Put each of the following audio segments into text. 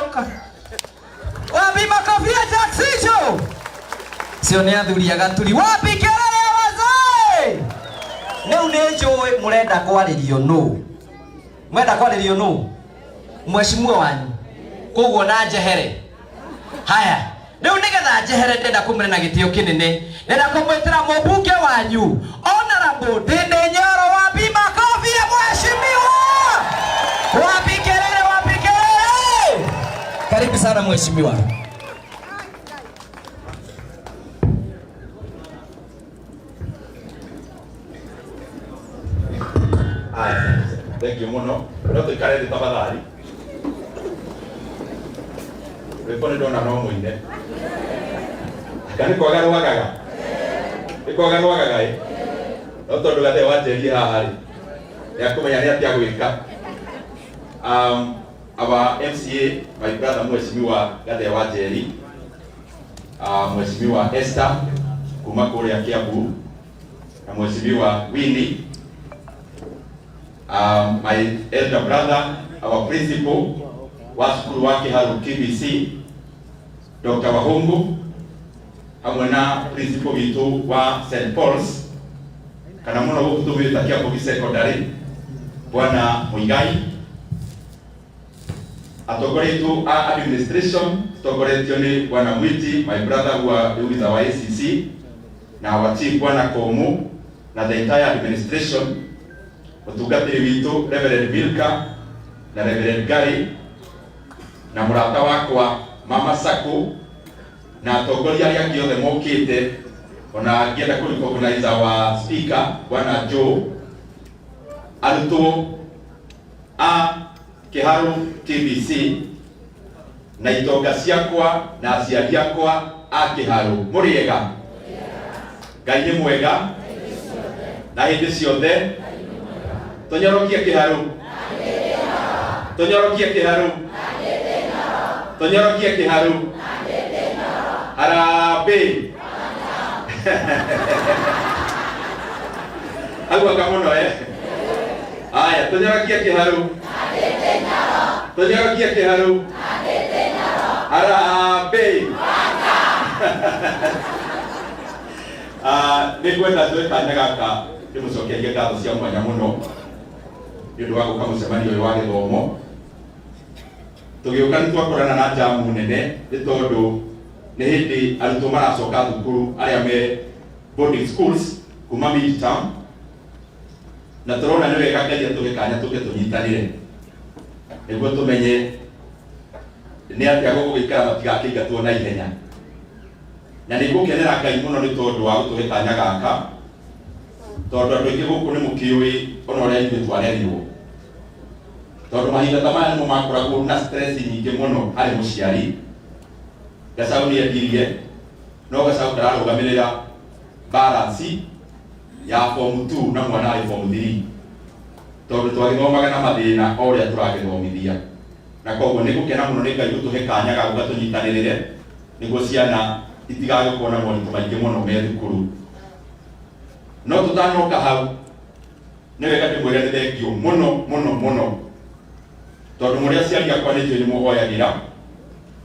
Oka. Wapi makofi ya Jaxicho? Sio nĩ athuri agaturi. Wapi kelele ya wazee? Rĩu nĩ njũĩ mũrenda kwarĩrio nũ. Mwenda kwarĩrio nũ? Mheshimiwa wanyu. Koguo na njehere. Haya, rĩu nĩgetha njehere ndĩrenda kũmwĩra na gĩtĩo kĩnene. Ndĩrenda kũmwĩtĩra mũmbunge wanyu Honorable Ndindi Nyoro. Wapi makofi ya mheshimiwa? Wapi kelele? Wapi kelele? Karibu sana mheshimiwa. Aya, thank you muno. No tuikare thĩ tafadhali. Rwĩmbo nĩ ndona no mũine. Kana nĩ kwaga rwagaga? Nĩ kwaga rwagaga ĩ? No tondũ gathe wanjerie haha rĩ, nĩ akũmenya nĩ atĩa gwĩka. Our MCA, my brother Mheshimiwa Gathe wa Njeri, Mheshimiwa Esther kuma kũrĩa Kiambu, na Mheshimiwa Winnie, my elder brother, our principal wa cukuru wa Kiharu KBC, Dr. Wahungu, hamwe na principal witũ wa St. Paul's, kana mũno gũkũ tũmĩta Kiambu Secondary, Bwana Muigai, atongoria aitũ a administration tutongoretio nĩ Bwana Mwiti, my brother who is our ACC, na our chief Bwana Komu, na the entire administration, mũtungatĩri witũ Reverend Milka na Reverend Gary, na mũrata wakwa Mama Sako, na atongoria arĩa angĩ othe mokĩte, ona ngĩenda kũ recognize our speaker Bwana Joe, arutwo a Kiharu TBC, na itonga ciakwa na aciari akwa a Kiharu, mũrĩega? Ngai nĩ mwega na hĩndĩ ciothe. Tũnyorokie Kiharu, tũnyorokie Kiharu, tũnyorokie Kiharu. Harambee! Hau anga mũno eh. Aya, tũnyorokie Kiharu, tũnyorokie Kiharu. Harambee! Nĩ ngwenda njoe kanya gaka ndĩmũcokerie ngatho cia mwanya mũno nĩ ũndũ wa gũka mũcemanio ũyũ wa gĩthomo. Tũgĩũka nĩ twakorana na jamu nene nĩ tondũ nĩ hĩndĩ arutwo maracoka thukuru arĩa me boarding schools kuma midterm, na tũrona nĩ wega Ngai atũhe kanya tũke tũnyitanĩre nĩguo tũmenye nĩ atĩa gũgũgĩikara matigakĩingatwo na ihenya. Na nĩ ngũkenera Ngai mũno nĩ tondũ wa gũtũhe kanya gaka, tondũ andũ aingĩ gũkũ nĩ mũkĩũĩ ona ũrĩa ithuĩ twarerirwo, tondũ mahinda ta maya nĩmo makoragwo na stress nyingĩ mũno harĩ mũciari. Gacaũ nĩ endirie, no gacaũ kararũgamĩrĩra balance ya form 2 na mwana arĩ form 3, tondũ twagĩthomaga na mathĩna o ũrĩa tũragĩthomithia. Na koguo nĩ ngũkena mũno nĩ Ngai gũtũhe kanya ga gũka tũnyitanĩrĩre nĩguo ciana itigagĩkorwo na moritũ maingĩ mũno me thukuru. No tũtanoka hau, nĩ wega ndĩmwĩre nĩ thengio mũno mũno mũno, tondũ mũrĩ aciari akwa nĩ njũĩ nĩ mũhoyagĩra,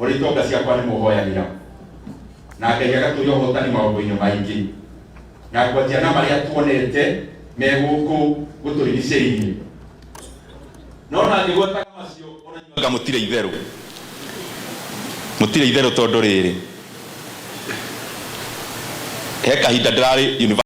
mũrĩ itonga ciakwa nĩ mũhoyagĩra, na Ngai agatũhe ũhotani maũndũ-inĩ maingĩ, na kwanjia na marĩa tuonete me gũkũ gũtũrigicĩirie. No na ngĩgwetaga macio, ona inyuĩ anga mũtirĩ itherũ, mũtirĩ itherũ, tondũ rĩrĩ he kahinda ndĩrarĩ university.